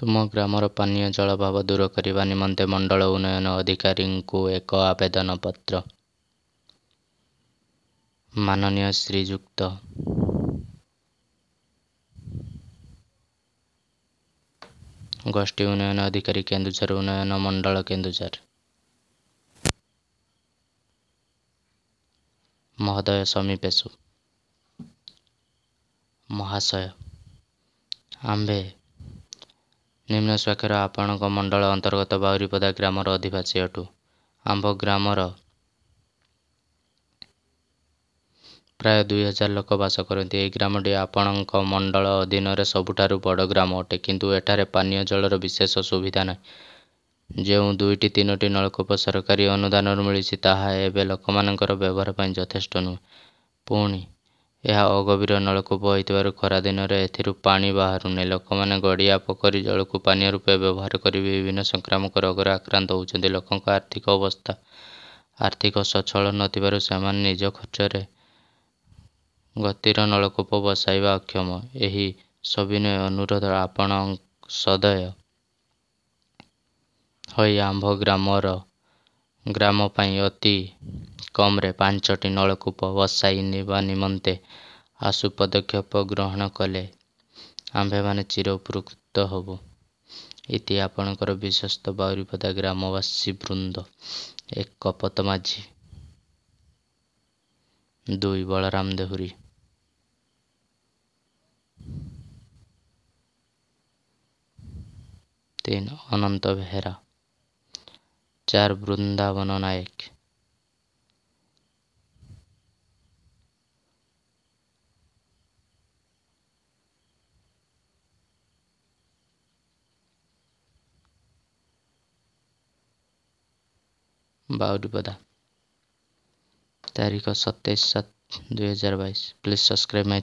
ତୁମ ଗ୍ରାମର ପାନୀୟ ଜଳାଭାବ ଦୂର କରିବା ନିମନ୍ତେ ମଣ୍ଡଳ ଉନ୍ନୟନ ଅଧିକାରୀଙ୍କୁ ଏକ ଆବେଦନ ପତ୍ର। ମାନନୀୟ ଶ୍ରୀଯୁକ୍ତ ଗୋଷ୍ଠୀ ଉନ୍ନୟନ ଅଧିକାରୀ, କେନ୍ଦୁଝର ଉନ୍ନୟନ ମଣ୍ଡଳ, କେନ୍ଦୁଝର। ମହୋଦୟ ସମୀପେଷୁ। ମହାଶୟ, ଆମ୍ଭେ ନିମ୍ନ ସ୍ୱାକ୍ଷର ଆପଣଙ୍କ ମଣ୍ଡଳ ଅନ୍ତର୍ଗତ ବାଉରିପଦା ଗ୍ରାମର ଅଧିବାସୀ ଅଟୁ। ଆମ୍ଭ ଗ୍ରାମର ପ୍ରାୟ 2000 ଲୋକ ବାସ କରନ୍ତି। ଏହି ଗ୍ରାମଟି ଆପଣଙ୍କ ମଣ୍ଡଳ ଅଧୀନରେ ସବୁଠାରୁ ବଡ଼ ଗ୍ରାମ ଅଟେ। କିନ୍ତୁ ଏଠାରେ ପାନୀୟ ଜଳର ବିଶେଷ ସୁବିଧା ନାହିଁ। ଯେଉଁ ଦୁଇଟି ତିନୋଟି ନଳକୂପ ସରକାରୀ ଅନୁଦାନରୁ ମିଳିଛି, ତାହା ଏବେ ଲୋକମାନଙ୍କର ବ୍ୟବହାର ପାଇଁ ଯଥେଷ୍ଟ ନୁହେଁ। ପୁଣି ଏହା ଅଗଭୀର ନଳକୂପ ହୋଇଥିବାରୁ ଖରାଦିନରେ ଏଥିରୁ ପାଣି ବାହାରୁନାହିଁ। ଲୋକମାନେ ଗଡ଼ିଆ, ପୋଖରୀ ଜଳକୁ ପାନୀୟ ରୂପେ ବ୍ୟବହାର କରି ବିଭିନ୍ନ ସଂକ୍ରାମକ ରୋଗରେ ଆକ୍ରାନ୍ତ ହେଉଛନ୍ତି। ଲୋକଙ୍କ ଆର୍ଥିକ ଅବସ୍ଥା ଆର୍ଥିକ ସଚ୍ଛଳ ନଥିବାରୁ ସେମାନେ ନିଜ ଖର୍ଚ୍ଚରେ ଗଭୀର ନଳକୂପ ବସାଇବା ଅକ୍ଷମ। ଏହି ସବିନୟ ଅନୁରୋଧ ଆପଣ ସଦୟ ହୋଇ ଆମ୍ଭ ଗ୍ରାମ ପାଇଁ ଅତି କମରେ 5ଟି ନଳକୂପ ବସାଇବା ନିମନ୍ତେ ଆଶୁ ପଦକ୍ଷେପ ଗ୍ରହଣ କଲେ ଆମ୍ଭେମାନେ ଚିର ଉପକୃତ ହେବୁ। ଇତି ଆପଣଙ୍କର ବିଶ୍ୱସ୍ତ ବାଉରିପଦା ଗ୍ରାମବାସୀ ବୃନ୍ଦ। 1 ପତ ମାଝୀ, 2 ବଳରାମ ଦେହୁରୀ, 3 ଅନନ୍ତ ବେହେରା, 4 ବୃନ୍ଦାବନ ନାୟକ। ବାଉରିପଦା। ତାରିଖ 27/7/2022। Please subscribe my